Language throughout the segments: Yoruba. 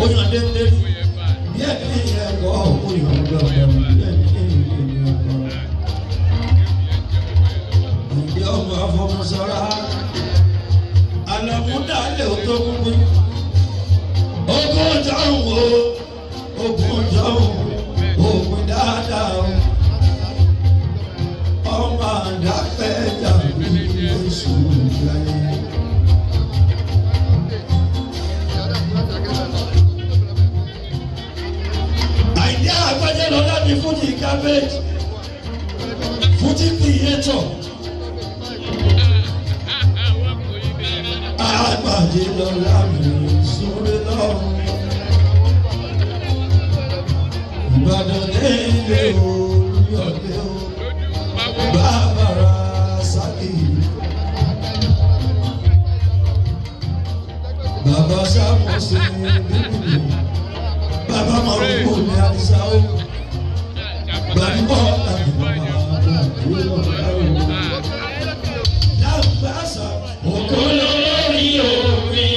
Ó yàn déédéé bí ẹni ẹ̀kọ́ ó yàn gbọ̀ngàn bí ẹni ẹ̀kọ́. Ìdí ọmọ afọmọsọ́ra àlàmúdàlẹ̀ ò tó kúkú. Ogún jọ̀hún o, ogún jọ̀hún, ogún dáadáa o. Ọmọ àdàpẹ́ dàbí oṣù láyé. Àyìndé Àgbájé lọ́lá ní Fuji cabbage, Fuji creator. Àgbájé lọ́lá mi sórí lọ́rùn. Ìbàdàn nílé Olúyọ̀lé o, bàbára Sákì. Bàbá Sámúsì bíbélì. Bàbá Màrúkú ní Àdìsá o. Gbàdúgbò tàbí bàbá àgbàdo lọ́la o. Lágbàsà òkú lórí omi.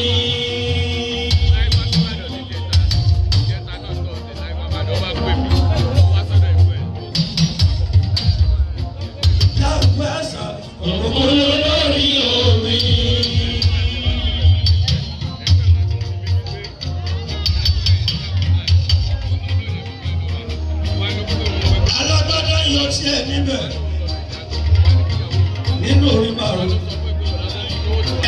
Lágbàsà òkú lórí omi. Alágbádá yọ tiẹ̀ níbẹ̀ nínú orí márùn.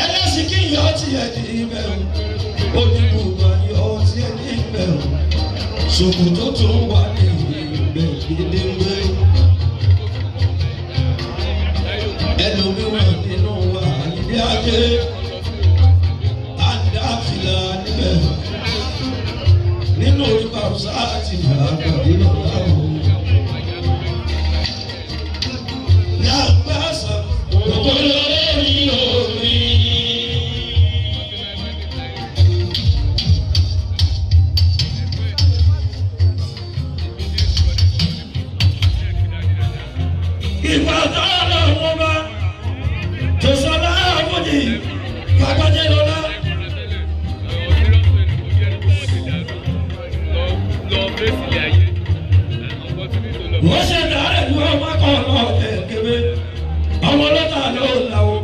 Ẹlẹ́sìn kí yọ tiẹ̀ níbẹ̀ o. Oníbùbà yọ tiẹ̀ níbẹ̀ o. Ṣòkòtò tún wà ní ibẹ̀ gédéńgbé. Ẹlòmíràn nínú wa Àyìndé Adé àdáfìlà níbẹ̀. Nínú orí márùn sáà ti bàbá lọ́la o. Lágbàsà òkú lórí omi. Ìbàdàn lọ́wọ́ bá Jòsọ́lá Àfújì Fàgbájé lọ́lá. Wọ́n ṣe dàrẹ́ lu ọmọ kan náà kẹ̀kẹ́ ọmọ lọ́tà ló làwọ̀.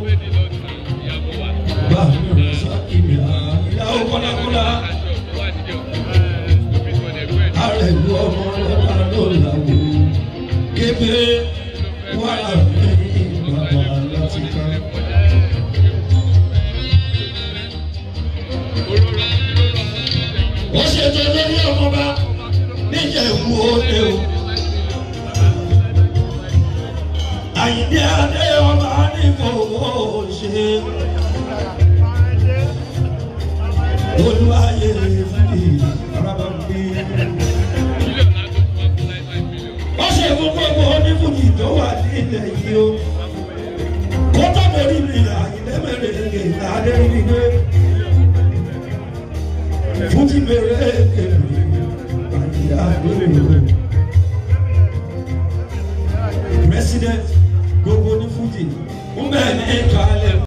Bá mi rìn sákì mi àyílá ó kọ́lákọ́lá. Ààrẹ lu ọmọ lọ́tà ló làwọ̀. Kébé wàrà mi bàbá láti ká. Ó ṣètò lórí ọmọba níjẹ̀bú òde o. Àyìndé Adé ọba ní fowó ṣe. Olúwayé fúdi arábà ń bí. Ó ṣe fún gbogbo onífújì tó wà nílẹ̀ yìí o. Kó tó lórí mi Àyìndé mèrèké adé rí gbé. Fújì mèrèké Àyìndé Adé o. President gbogbo ní Fuji ń bẹ̀ ní kalẹ̀.